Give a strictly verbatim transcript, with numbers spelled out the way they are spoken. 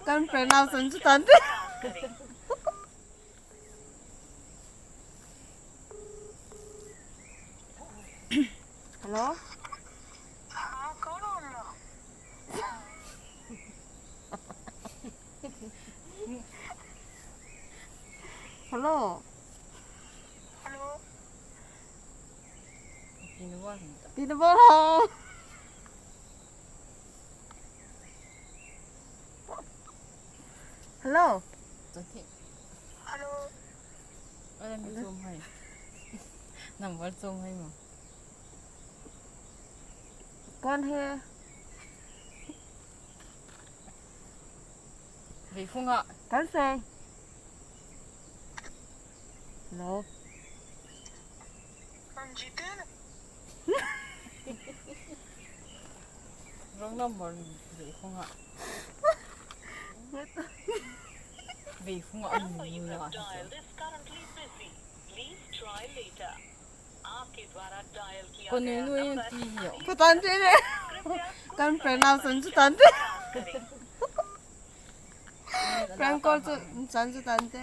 Kan prank nau chan chu tan te. Hello? Hello? Hello? Tina bol. Hello. Hello. Number chom hai mo. कौन है? Veiphunga. Kan sei. Hello. Wrong number, Veiphunga. Veiphunga. Konu nu en ti yo. Chu tan te le. Kan prank nau chan chu tan te. Prank call chu chan chu tan te.